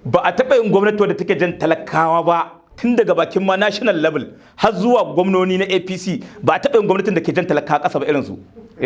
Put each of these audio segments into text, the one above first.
Ba a taɓa yin gwamnati wadda take jan talakawa ba, tun daga bakin ma national level har zuwa gwamnoni na APC, ba a taɓa yin gwamnatin da ke jan talakawa ƙasa ba irin su.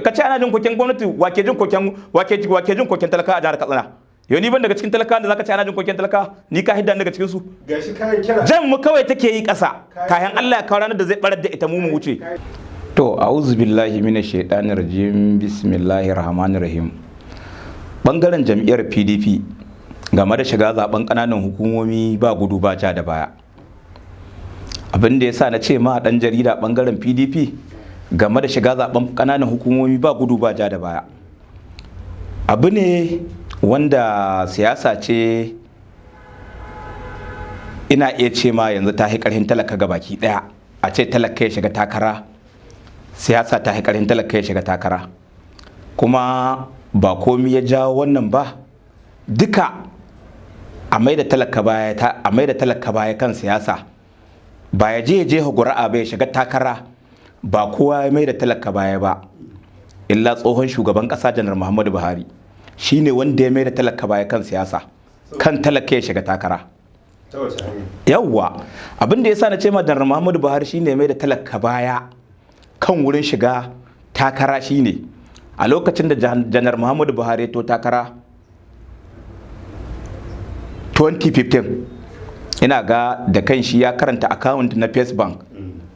Ka ce ana jin koken gwamnati, wake jin koken, wake jin koken talakawa a jihar Katsina? Yau ni ban daga cikin talakawa da zaka ce ana jin koken talakawa? Ni ka hidda daga cikin su? Gashi kayan kira. Jan mu kawai take yi ƙasa kayan Allah ya kawo ranar da zai barar da ita, mu mu wuce. To, a'udhu billahi minash shaitanir rajim, bismillahir rahmanir rahim. Bangaren jam'iyyar PDP game da shiga zaben ƙananan hukumomi, ba gudu ba ja da baya. Abin da ya sa na ce ma dan jarida bangaren PDP game da shiga zaben ƙananan hukumomi ba gudu ba ja da baya, abu ne wanda siyasa ce, ina iya ce ma yanzu ta ƙarfin talaka ga baki ɗaya. A ce talaka ya shiga takara, siyasa ta ƙarfin talaka ya shiga takara. Kuma ba komi ya jawo wannan ba duka, a mai da talaka baya, a mai da talaka baya kan siyasa, ba ya je ya jefa ƙuri'a ba, ya shiga takara. Ba kowa ya mai da talaka baya ba illa tsohon shugaban ƙasa Janar Muhammadu Buhari. Shine wanda ya mai da talaka baya kan siyasa, kan talaka ya shiga takara. Yawwa, abin da ya sa na ce ma Janar Muhammadu Buhari shine mai da talaka baya kan wurin shiga takara, shine a lokacin da Janar Muhammadu Buhari to takara 2015, ina ga da kan shi ya karanta account na First Bank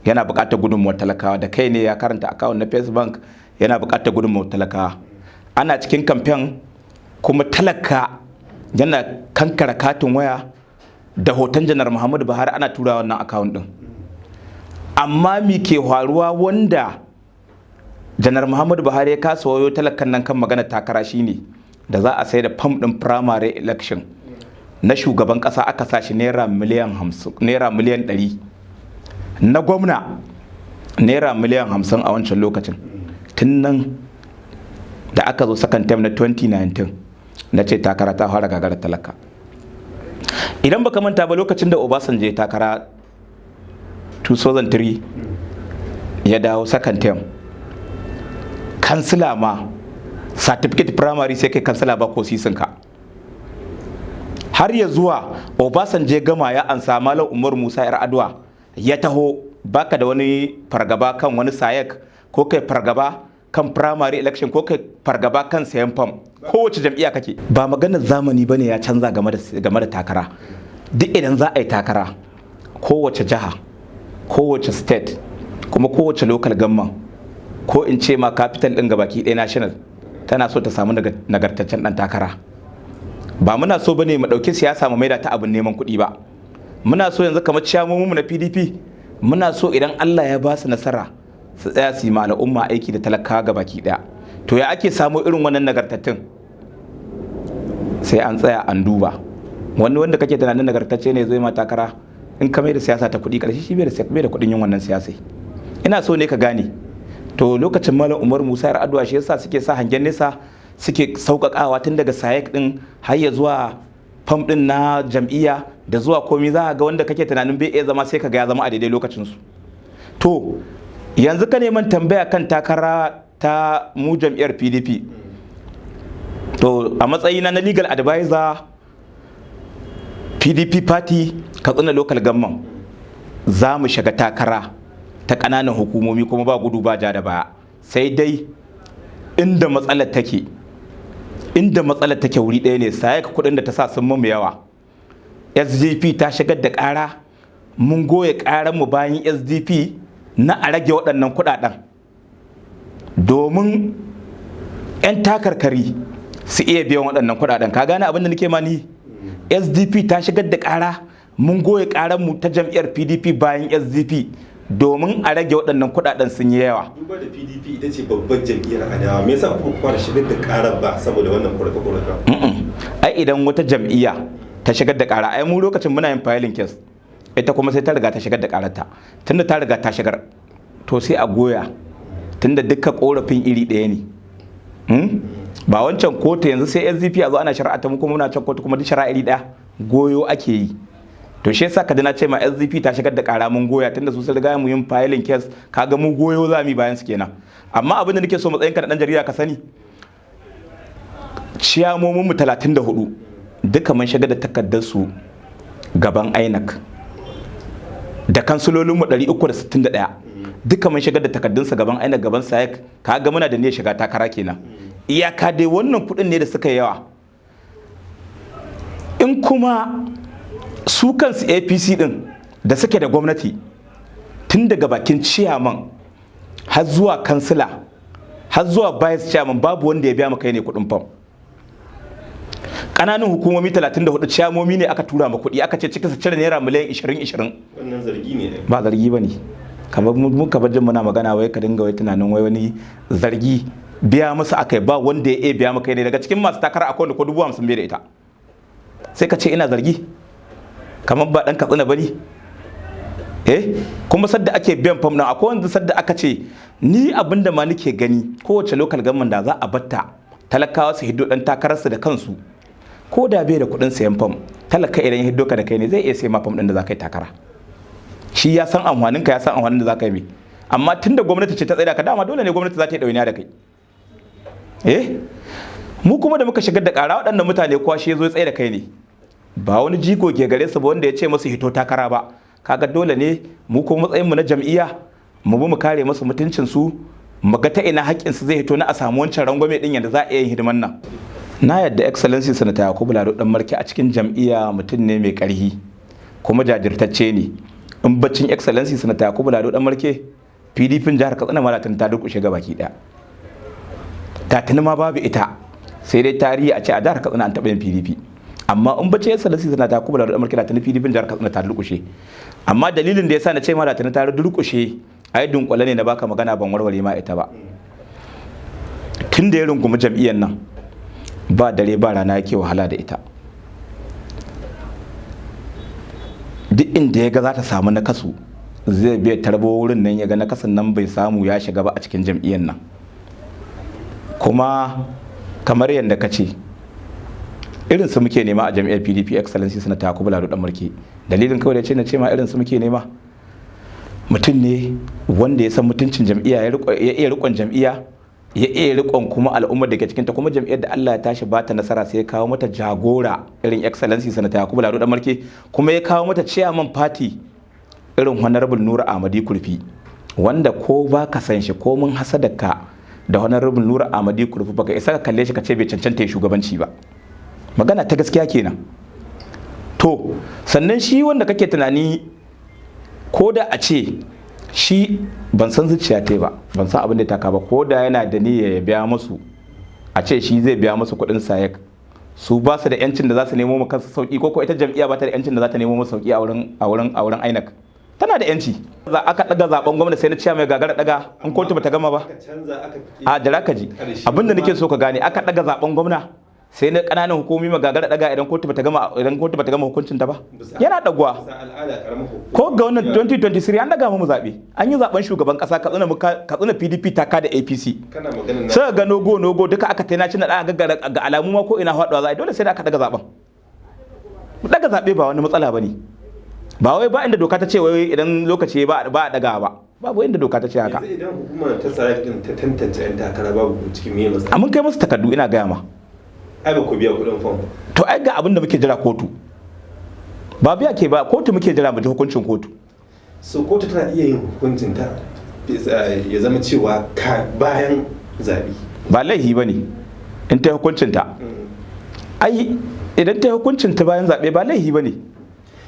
yana buƙatar gudunmuwar talakawa. Da kai ne ya karanta account na First Bank yana buƙatar gudunmuwar talakawa. Ana cikin kamfen kuma talaka yana kankara katin waya da hoton Janar Muhammadu Buhari ana tura wannan account din. Amma mi ke faruwa wanda Janar Muhammadu Buhari ya kasa wayo talakan nan kan magana takara shine da za a sai da fam din primary election na shugaban kasa, aka sa shi naira miliyan 50, naira miliyan 100, na gwamna naira miliyan 50 a wancan lokacin. Tun nan da aka zo second term na 2019, na ce takara ta fara gagarar talaka. Idan baka manta ba, lokacin da Obasanjo ya takara 2003, ya dawo second term, kansila ma certificate primary sai kai kansila ba ko sisinka. Har ya zuwa Obasanjo gama ya ansa, Malam Umar Musa Yar'adua ya taho, baka da wani fargaba kan wani SAYEC, ko kai fargaba kan primary election, ko kai fargaba kan sayan fam, kowace jam'iyya kake. Ba maganar zamani bane ya canza game da takara. Duk idan za a yi takara, kowace jiha, kowace state, kuma kowace local government, ko in ce ma capital din gabaki ɗaya national, tana so ta samu nagartaccen ɗan takara. Ba muna so bane mu ɗauki siyasa mu maida ta abin neman kuɗi ba. Muna so yanzu kamar ciyamominmu na PDP, muna so idan Allah ya ba su nasara su tsaya su yi ma al'umma aiki da talakawa ga baki ɗaya. To, ya ake samo irin wannan nagartattun? Sai an tsaya an duba. Wani wanda kake tunanin nagartacce ne zai ma takara, in ka mai da siyasa ta kuɗi, ƙarshe shi bai da kuɗin yin wannan siyasa. Ina so ne ka gane. To, lokacin Malam Umar Musa Yar'adua, shi yasa suke sa hangen nesa, suke sauƙaƙawa tun daga SAYEC din har ya zuwa fam din na jam'iyya da zuwa komi. Za a ga wanda kake tunanin bai iya zama, sai ka ga ya zama a daidai lokacin su. To, yanzu ka neman tambaya kan takara ta mu jam'iyyar PDP. To, a matsayina na legal advisor PDP party Katsina local government, za mu shiga takara ta ƙananan hukumomi kuma ba gudu ba ja da baya. Sai dai inda matsalar take wuri ɗaya ne: SAYEC kuɗin da ta sa sun mu yawa. SDP ta shigar da ƙara, mun goye ƙarar mu bayan SDP na a rage waɗannan kuɗaɗen domin 'yan takarkari su iya biyan waɗannan kuɗaɗen. Ka gane abin da nake ma ni? SDP ta shigar da ƙara, mun goye ƙarar mu ta jam'iyyar PDP bayan SDP domin a rage waɗannan kuɗaɗen, sun yi yawa. Duba da PDP ita ce babbar jam'iyyar adawa, me yasa kuka fara shigar da karar ba saboda wannan korafe-korafen? Ai idan wata jam'iyya ta shigar da ƙara, ai mu lokacin muna yin filing case, ita kuma sai ta riga ta shigar da ƙararta. Tunda ta riga ta shigar, to sai a goya, tunda dukkan korafin iri ɗaya ne. Ba wancan kotu yanzu sai SDP a zo ana shari'a ta mu kuma muna can kotu, kuma duk shari'a iri ɗaya, goyo ake yi. To, shi yasa ka na ce ma SDP ta shigar da ƙara, mun goya, tunda su sun riga mu yin filing case. Kaga mu goyo za mu yi bayan su kenan. Amma abin da nake so matsayinka na dan jarida ka sani, ciyamomin mu 34 Duka mun shiga da takardar su gaban INEC, da kansulolinmu 361, duka mun shigar da takardunsa gaban INEC, gaban SAYEC. Ka ga muna da niyyar shiga takara kenan. Iyaka dai wannan kuɗin ne da suka yi yawa. In kuma su kansu APC din da suke da gwamnati, tun daga bakin ciyaman har zuwa kansila har zuwa vice chairman, babu wanda ya biya maka ne kuɗin fam. Ƙananan hukumomi 34, ciyamomi ne aka tura ma kuɗi, aka ce cikin su cire naira miliyan 20 20. Wannan zargi ne. Ba zargi ba ne. Kamar mun ka jin muna magana, wai ka dinga wai tunanin wai wani zargi. Biya musu akai, ba wanda ya iya biya maka ne daga cikin masu takara. Akwai wanda ko 50,000 bai da ita, sai ka ce ina zargi kamar ba dan Katsina bane. Eh, kuma sadda ake biyan fam nan, akwai wanda sadda aka ce, ni abinda ma nake gani, kowace local government da za a batta talakawa su hiddo dan takararsu da kansu, ko da bai da kuɗin sayan fam, talaka idan ya hiddo ka da kai ne, zai iya sai ma fam ɗin da za ka yi takara. Shi ya san amfanin ka, ya san amfanin da za ka yi mai. Amma tunda gwamnati ce ta tsaida ka, dama dole ne gwamnati za ta yi ɗawainiya da kai. Eh, mu kuma da muka shigar da ƙara, waɗannan mutane kuwa shi ya zo ya tsaye da kai ne, ba wani jigo ke gare su ba wanda ya ce musu hito takara ba. Kaga dole ne mu kuma matsayin mu na jam'iyya mu bi mu kare musu mutuncin su, mu ga ta ina haƙƙin su zai hito na a samu wancan rangwame din yadda za a iya yin hidiman nan. Na yadda Excellency Sanata Yakubu Lado Dan Marke a cikin jam'iyya mutum ne mai ƙarhi kuma jajirtacce ne. In baccin Excellency Sanata Yakubu Lado Dan Marke, PDP jihar Katsina ma ta durƙushe ga baki ɗaya, ta tuni ma babu ita, sai dai tarihi a ce a jihar Katsina an taɓa yin PDP. Amma in bace Excellency Sanata Yakubu Lado Dan Marke, da tuni PDP jihar Katsina ta durƙushe. Amma dalilin da yasa na ce ma da tuni ta durƙushe, ai dunƙule ne na baka magana, ban warware ma ita ba. Tun da ya rungumi jam'iyyar nan, ba dare ba rana yake wahala da ita. Duk inda ya ga za ta samu nakasu, zai biya tarbo wurin nan, ya ga nakasun nan bai samu ya shiga ba a cikin jam'iyyar nan. Kuma kamar yadda ka ce, irin su muke nema a jam'iyyar PDP, Excellency Sanata Yakubu Lado Dan Marke. Dalilin kawai da ce na ce ma irin su muke nema, mutum ne wanda ya san mutuncin jam'iyya, ya iya rikon jam'iyya, ya iya rikon kuma al'ummar da ke cikinta. Kuma jam'iyyar da Allah ya tashi ba ta nasara, sai ya kawo mata jagora irin Excellency Sanata Yakubu Lado Dan Marke, kuma ya kawo mata chairman party irin Honorable Nura Ahmadi Kurfi, wanda ko ba ka san shi, ko mun hasadaka da Honorable Nura Ahmadi Kurfi, baka isa ka kalle shi ka ce bai cancanta ya shugabanci ba. Magana ta gaskiya kenan. To sannan shi wanda kake tunani, ko da a ce shi, ban san zuciya ta ba, ban san abin da ta ba, ko da yana da niyya ya biya musu, a ce shi zai biya musu kuɗin SAYEC, su ba su da yancin da za su nemo mu kansu sauki? Ko ita jam'iyya ba ta da yancin da za ta nemo musu sauki a wurin INEC? Tana da yanci. Za aka daga zaben gwamnati, sai na ciya mai gagara daga in kotu bata gama ba. Aka canza aka A jira ka ji abinda nake so ka gane. Aka daga zaben gwamna, sai na kananan hukumomi ma gagara daga idan kotu bata gama hukuncin ta ba? Yana daguwa. Bisa al'ada karamar hukuma. Ko ga wannan 2023 an daga mu zabe, an yi zaben shugaban kasa, Katsina Katsina PDP ta kada APC. Kana maganar na Sai ga nogo nogo duka aka taina cin da ga alamu ma ko ina faduwa za a yi, dole sai da aka daga zaben. Daga zabe ba wani matsala bane. Ba wai ba inda doka ta ce wai idan lokaci ba a daga ba. Babu inda doka ta ce haka. Yanzu idan hukumar ta tsara din ta tantance yan takara babu ku cikin, me matsala? A mun kai musu takardu, ina gaya ma. Ai ba ku biya kuɗin fam ba. To ai ga abin da muke jira, kotu. Ba biya ke ba, kotu muke jira mu ji hukuncin kotu. So kotu tana iya yin hukuncin ta ya zama cewa ka bayan zabi. Ba laihi ba ne in ta yi hukuncin ta. Ai idan ta yi hukuncin ta bayan zaɓe, ba laihi ba ne.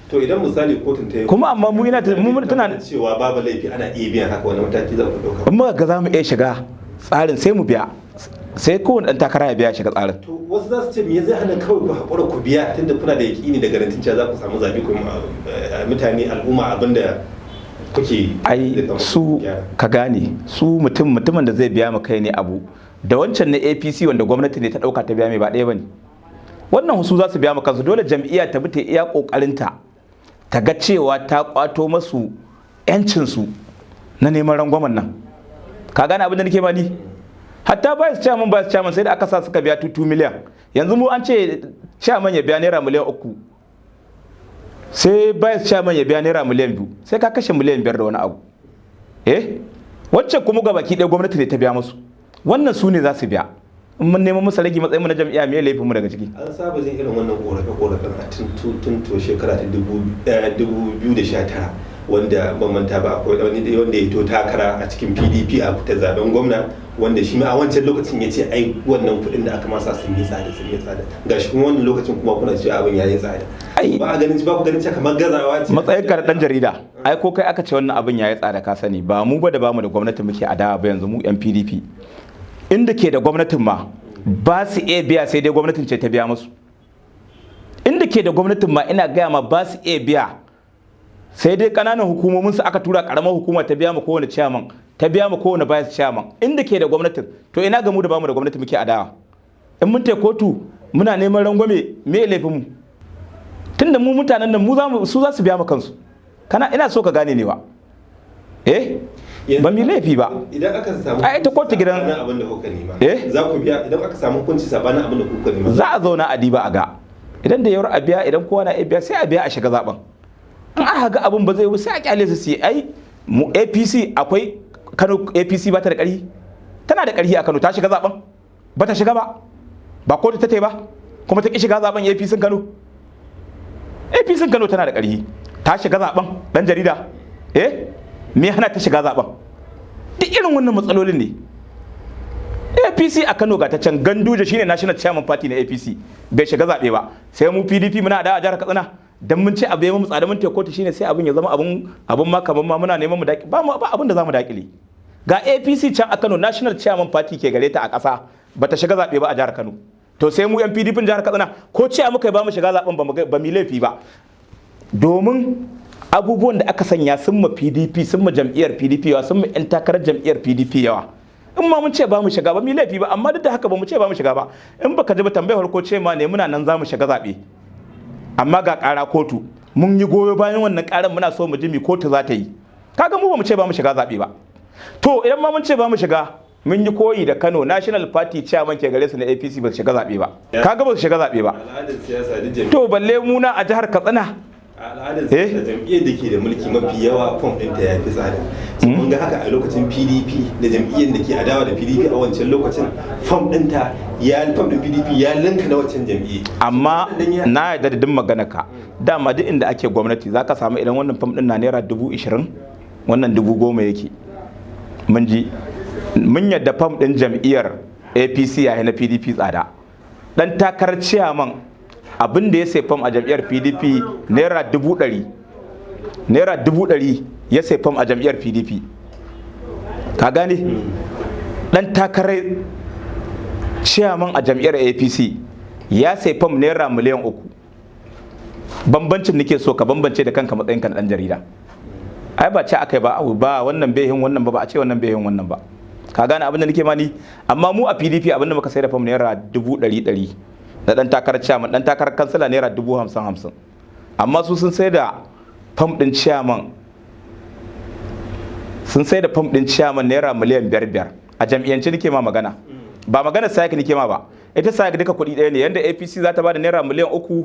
To idan misali kotun ta yi Kuma amma mu ina mu tana cewa babu laifi, ana iya biyan haka, wani mataki za ku ɗauka? In muka ga za mu iya shiga tsarin, sai mu biya, sai kowane ɗan takara ya biya shiga tsarin. To wasu za su ce me zai hana kawai ku haƙura ku biya, tunda kuna da yaƙini da garantin cewa za ku samu zabi, ku mutane al'umma abinda kuke Ai zai kama su ku gyara. Ka gane, su mutum mutumin da zai biya ma kai ne abu da wancan na APC wanda gwamnati ne ta dauka ta biya mai, ba ɗaya bane. Wannan su za su biya ma kansu. Dole jam'iyya ta bi ta iya kokarinta ta ga cewa ta kwato masu yancin su na neman rangwamen nan. Ka gane abin da nake ma ni? Hatta vice chairman sai da aka sa suka biya 2 miliyan. Yanzu mu an ce chairman ya biya naira miliyan 3, sai vice chairman ya biya naira miliyan 2, sai ka kashe miliyan 5 da wani abu. Eh, wacce kuma ga baki ɗaya gwamnati ne ta biya musu, wannan su ne za su biya. In mun neman musu rage, matsayin mu na jam'iyya, me laifin mu daga ciki? An saba jin irin wannan korafe-korafen a tun to shekara ta 2019, wanda ban manta ba, akwai wani dai wanda ya to takara a cikin PDP a ta zaben gwamna, wanda shi ma a wancan lokacin ya ce ai wannan kuɗin da aka masa sun yi tsada, sun yi tsada. Gashi kuma wannan lokacin kuma kuna cewa abin ya yi tsada. Ai. Ba a ganin, ba ku ganin cewa kamar gazawa ce? Matsayin ka da dan jarida, ai ko kai aka ce wannan abin yayi tsada, ka sani ba mu ba da bamu da gwamnati muke adawa ba. Yanzu mu yan PDP, inda ke da gwamnatin ma ba su iya biya, sai dai gwamnatin ce ta biya musu. Inda ke da gwamnatin ma, ina gaya ma, ba su iya biya, sai dai kananan hukumomin su aka tura karamar hukuma ta biya ma kowane chairman, ta biya ma kowane vice chairman, inda ke da gwamnatin. To ina ga mu da bamu da gwamnati muke adawa? In mun tai kotu muna neman rangwame, me laifin mu? Tunda mu mutanen nan mu za mu, su za su biya ma kansu. Kana ina so ka gane ne ba, eh, ba mi laifi ba. Idan aka samu Ai, ita kotu gidan- sabanin abin da kuka nema, Eh? za ku biya? Idan aka samu hukunci sabanin abin da kuka nema? Za a zauna a diba a ga idan da yawar a biya. Idan kowa na iya biya, sai a biya a shiga zaben. In aka ga abin ba zai yi, sai a kyale su su yi. Ai mu APC akwai Kano, APC ba ta da ƙarfi? Tana da ƙarfi a Kano. Ta shiga zaben? Ba ta shiga ba. Ba kotu ta tai ba kuma ta ki shiga zaben? APC Kano, APC Kano tana da ƙarfi, ta shiga zaben, dan jarida. Eh, me hana ta shiga zaben? Duk irin wannan matsalolin ne. APC a Kano ga ta can, Ganduje shine national chairman party na APC, bai shiga zaɓe ba. Sai mu PDP muna da a jihar Katsina, dan mun ce abu ya mu tsada mun te kotu, shine sai abin ya zama abun ma kamar ma muna neman mu daki ba mu ba. Abin da zamu dakile, ga APC can a Kano, national chairman party ke gare ta a ƙasa, bata shiga zaɓe ba a jihar Kano. To sai mu yan PDP jihar Katsina, ko ce muka yi ba mu shiga zaɓen, ba mu laifi ba, domin abubuwan da aka sanya sun ma PDP, sun ma jam'iyyar PDP yawa, sun ma 'yan takarar jam'iyyar PDP yawa. In ma mun ce ba mu shiga, ba mu laifi ba. Amma duk da haka ba mu ce ba mu shiga ba. In baka ji ba, tambayar ko ce ma ne, muna nan za mu shiga zaɓe, amma ga ƙara kotu, mun yi goyo bayan wannan ƙaran, muna so mu ji mi kotu za ta yi. Kaga mu ba mu ce ba mu shiga zaɓe ba. To idan ma mun ce ba mu shiga, mun yi koyi da Kano, National Party chairman ke gare su na APC, ba su shiga zaɓe ba. Kaga ba su shiga zaɓe ba. Al'adar siyasa duk jam'iyyar To balle muna a jihar Katsina. Al'adar siyasa, jam'iyyar da ke da mulki mafi yawa fom ɗinta ya fi tsada. So mun ga haka a lokacin PDP da jam'iyyar da ke adawa da PDP a wancan lokacin, fom ɗinta ya, fom ɗin PDP ya linka na wancan jam'iyya. Amma na yarda da duk magana ka. Dama duk inda ake gwamnati zaka samu idan wannan fam din na naira 20,000, wannan 10,000 yake. Mun ji, mun yadda fam din jam'iyyar APC ya na PDP tsada. Dan takarar ciyaman, abin da ya sai fam a jam'iyyar PDP naira 100,000, naira 100,000 ya sai fam a jam'iyyar PDP. Ka gane? Dan takarar ciyaman a jam'iyyar APC ya sai fam naira miliyan 3. Bambancin nake so ka bambance da kanka matsayin ka na dan jarida. Ai ba ce aka yi ba abu ba wannan bai yin wannan ba, ba a ce wannan bai yin wannan ba. Ka gane abin da nake mani? Amma mu a PDP, abin da muka sai da fam naira 100,000, 100 na dan takarar ciyaman, dan takarar kansila naira 50,000, 50. Amma su sun sai da fam din ciyaman, sun sai da fam din ciyaman naira miliyan 5, 5. A jam'iyyance nake ma magana, ba magana sayaka nake ma ba. Ita sayaka duka kuɗi ɗaya ne. Yanda APC za ta bada naira miliyan 3,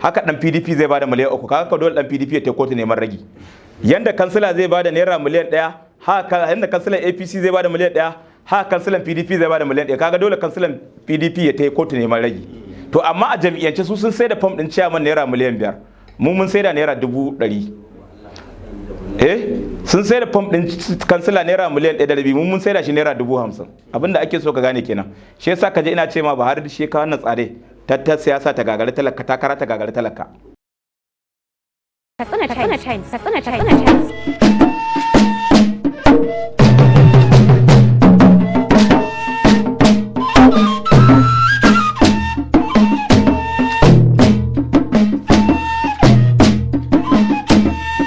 haka dan PDP zai bada miliyan 3. Kaga ka dole dan PDP ya tai kotu neman ragi. Yanda kansila zai bada naira miliyan 1, haka yanda kansilan APC zai bada miliyan 1, haka kansilan PDP zai bada miliyan 1. Kaga dole kansilan PDP ya tai kotu neman ragi. To amma a jam'iyyance su sun sai da fam din ciyaman naira miliyan 5, mu mun sai da naira 100,000. Eh, sun sai da fam din kansila naira miliyan 1.5, mun sai da shi naira 50,000. Abinda ake so ka gane kenan. Shi yasa ka je ina ce ma ba har shi ka wannan tsare ta siyasa ta gagari talaka, takara ta gagari talaka. Katsina Times. Katsina Times. Katsina Times.